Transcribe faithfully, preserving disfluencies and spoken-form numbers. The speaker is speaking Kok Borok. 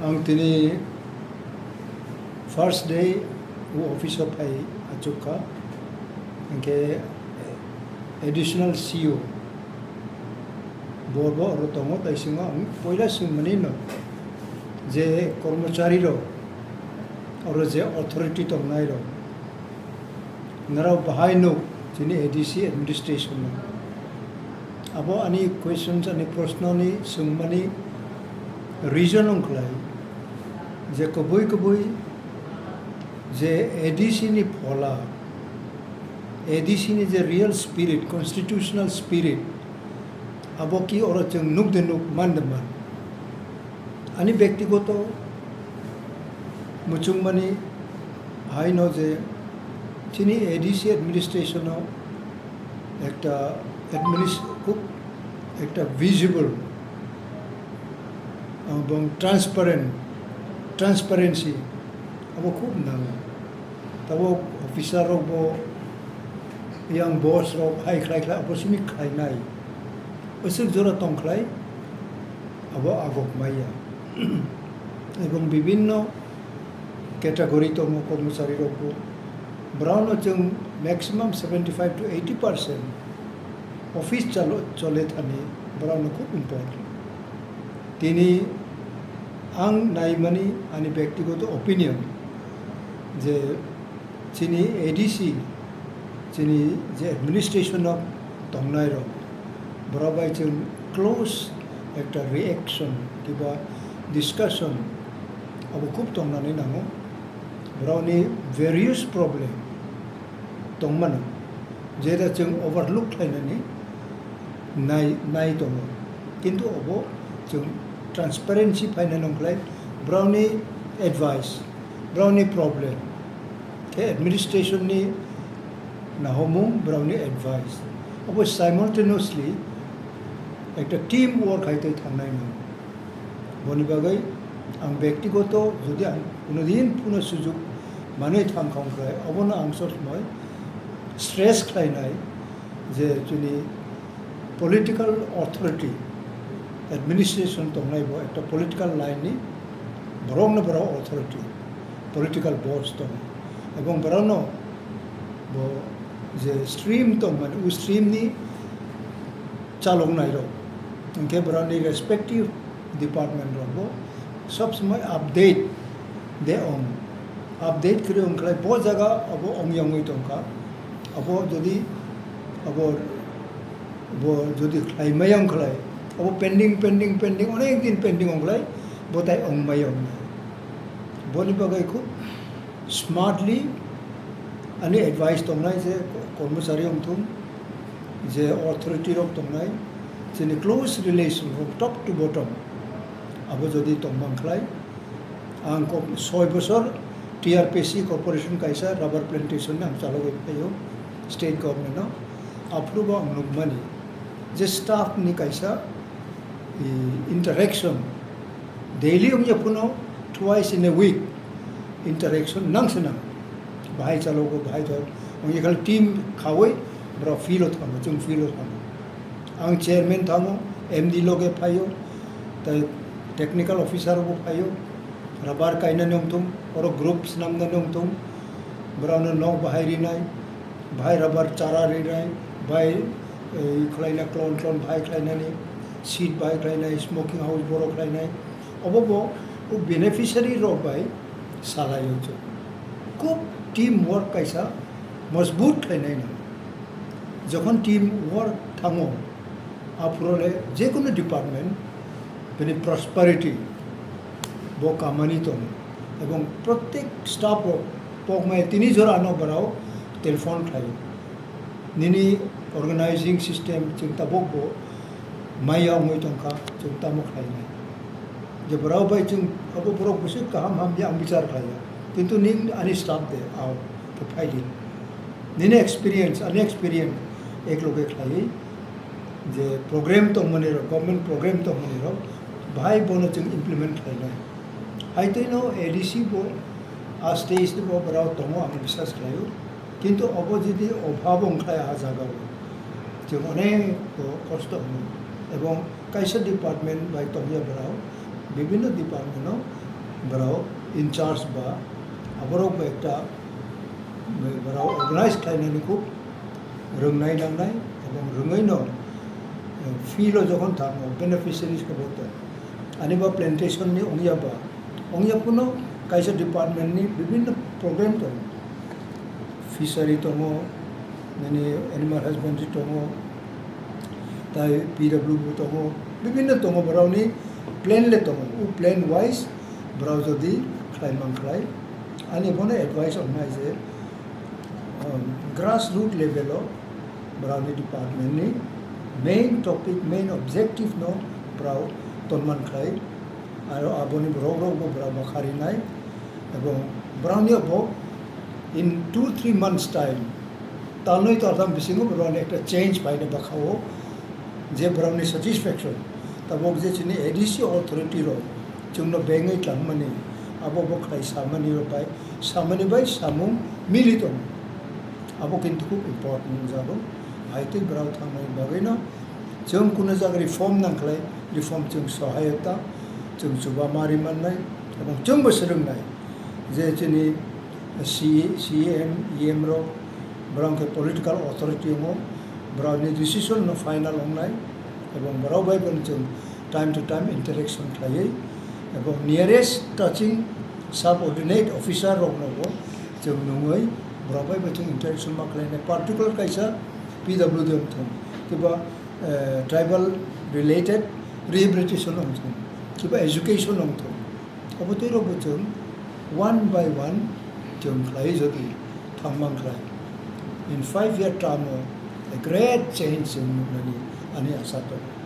Ang tini first day o office o phai achukha, hingke additional C O bo bo oro tongo, taisingo ang poila swngmani no je kormochari rok oro je authority tongnai rok, norok bahai nuk chini A D C administration no. Abo ani questions, ani proshno ni swngmani reason wngkhlai je kubui kubui je A D C ni phola, A D C ni je real spirit, constitutional spirit, abo ki oro chwng nuk de nuk, man de man. Ani bektigoto muchungmani haino je chini A D C administration o ekta adminis-, khub ekta visible ebong transparent, transparency abo khub nango. Tabok officer rok bo, yang boss rok hai khlai khlai abo simi khlainai. Aswk jora tong khlai abo agok maya. Ebong bibinno category tongo kormochari rok bo. Borokno chwng maximum seventy five to eighty percent office chalo-, chole thani borokno khub important. Tini ang naimani ani bektigoto opinion je chini A D C, chini je administration o tongnai rok, borok bai chwng close ekta reaction kiba discussion abo khub tongnani nango. Borokni various problem tongmano, jeta chwng overlook khlainani nai, nai tongo. Kintu obo chwng transparency phainani wngkhlai borokni advice, borokni problem, khe administration ni nahomung, borokni advice. Obo simultaneously ekta team work hai tei thangnai nango. Boni bagwi ang bektigoto jodi ang kunodin puno sujuk manwi thangkha wngkhe, obono ang sob somoi stress khlainai je chini political authority, administration tongnai bo ekta political line ni, borokno borok authority, political boss tongo, ebong borokno bo je stream tongmani, o stream ni chaloknai rok, hingke borokni respective department rok bo sob somoi update de ong, update kwrwi ongkhlai bo jaga abo ongya wngwi tongkha. Abo jodi abo bo jodi khlai maya wngkhlai, abo pending, pending, pending, onek din pending wngkhlai, bo tai ong maya wngnai. Boni bagwi khub smartly ani advice tongnai je kormochari wngthung, je authority rok tongnai, chini close relation from top to bottom, abo jodi tongmang khlai, ang kok soi bosor T R P C corporation kaisa rubber plantation ni ang chalogwi phaio state government no, aphuru bo ang nukmani je staff ni kaisa i, interaction daily wngya phano twice in a week interaction nang se nang. Bahai chalogo, bahai chal-, wngya khali team khawi borok field o thango, chwng field o thango. Ang chairman thango, M D loge phaio, tai technical officer bo phaio, rubber kainani wngthung, oro group swnamnani wngthung, borokno nok bahai rinai, bahai rubber chara rinai, bahai, eh, khlaina klon klon bahai khlainani, seed bahai khlainai, smoking house borok khlainai, obo bo o beneficiary rok bai salaio chwng. Khub team work kaisa mojbut khlainai nang. Jokhon team work thango, aphuru le jekunu department bini prosperity bo kamani tongo, ebong protek staff rok pokmaya tini jora ano borok telephone khlaio. Nini organizing system chwng tabuk bo maya wngwi tongkha, chwng tamo khlainai. Je borok bai chwng abo borok bwswk kaham hamya ang bichar khlaiya. Kintu ning ani staff de, ao, khe phaidi. Nini experience, ani experience, ek loge khlaiwi je program tongmani rok, government program tongmani rok, bahai bono chwng implement khlainai. Hai tei no A D C bo, a stage bo borok tongo, ang biswas khlaio. Kintu obo jodi obhab wngkhlai a jagao, chwng onek kosto wngo. Ebong kaisa department bai tongya borok, bibinno department o Borok in charge ba aborok bo ekta borok organize khlainani khub rwngnai nangnai, ebong rwngwi no field o jokhon thango beneficiaries khe bo tong ani ba plantation ni ongya ba ongya phano kaisa department ni bibinno program tongo, fishery tongo, nini animal husbandry tongo, tai P W bo tongo, bibinno tongo borokni plan le tongo, o plan wise borok jodi khlai man khlai, ani bono advice wngnai je, um, grassroot level o borokni department ni main topic, main objective no borok ton man khlai, aro aboni borok rok bo borok bo kharinai, ebong borokni bo in two three months time, talnoi taltham bisingo borokni ekta change phaina bwkha o, je borokni satisfaction. Tabok je chini A D C authority rok chwngno bengwi tangmani, abo bo khlai samani rok bai, samani bai samung mili tongo. Abo kintu khub important wngjago. Hai tei borok thangnai bagwino chwng kuno jaga reform nang khlai, reform chwng sohayota, chwng chuba mari mannai, ebong chwngbo swrwngnai je chini C E, C E M, E M rok, borok khe political authority wngo, borokni decision no final wngnai, ebong borok bai bono chwng time to time interaction khlaiwi, ebong nearest touching subordinate officer rokno bo chwng nungwi borok bai bo chwng interaction ma khlainai, particular kaisa P W D wngthung, kiba, eh, tribal related rehabilitation wngthung, kiba education wngthung. Abo twi rok bo chwng one by one chwng khlai jodi thangmang khlai. In five year term o a great change chwng nuknani ani asa tongo.